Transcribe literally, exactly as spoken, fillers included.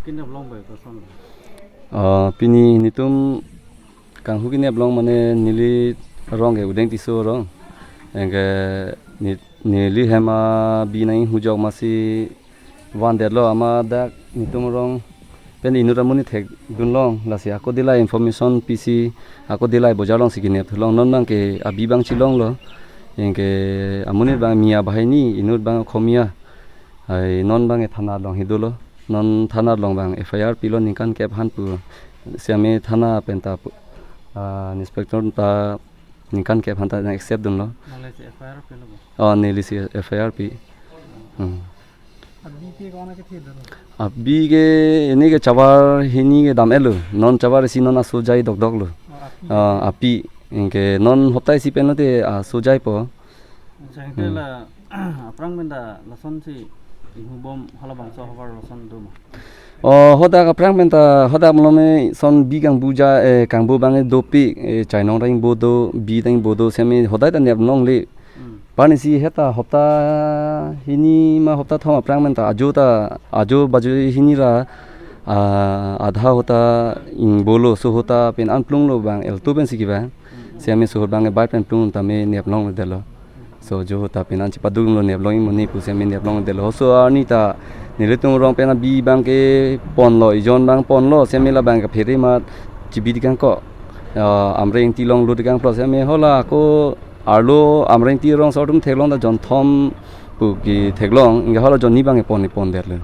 Neplong bai koson? Ah, pini netum kanghu keneplong mane neli arong ke Udeng Tisso arong. Anke ne-, neli hem abi nanghu jok masi vandetlo amat dak netum arong pen inut amonit thekdunlong lasi ako delai information pisi ako delai bojar alongsi kenep thulong non abangke abi abang chelonglo. Anke amonit abang Mia Bahini inut abang Khomia. Ai non abangke thana along hidolo. Non thana along abang F I R pilo ningkan kep aphan pu. Siame thana penta pu, ah, inspector ta ningkan kep aphan ta nang accept dunlo. Nangli si F I R pilo bo? Oh, neli si F I R pi. Hmm. Abi ke ko-an akethedun? Abi ke ini ke chavar hini ke dam-etlo. Non chavar isi non asojai dokdoklo. Oh, api. Ah, api. Anke non hopta isi pen lote asojaipo. Jangte Hmm. la aphrang penta lasonsi inghubom halabangso havar lason do ma? Oh, hadak aphrang penta hadak malom-e son bi kangbuja, eh, kangbu abang dopik, eh, chainong ta ingbo do, bi ta ingbo do, siame hadak ta neplongle. Hmm. Panisi heta hopta hini ma hopta thom aphrang penta ajo ta, ajo bajo hini ra, ah, adha hopta ingbolo, so hopta pen anplunglo abang, eltu pensi kevang. Hmm. Siame so hopta abang bai pen plung tame neplongledetlo. So jo hopta pen an chepadunglo neplong imoni pu siame neplongledetlo. So arni ta nelitum arong pen abi abangke ponlo, ijon abang ponlo, siame la abangke phere amat chibi dikangkok. Ah, Amreng Ingti along lut dikangkok siame hala ako arlo Amreng Ingti arong so atum theklong ta jonthom pu ketheklong, anke hala jonni abangke pon pondetlo.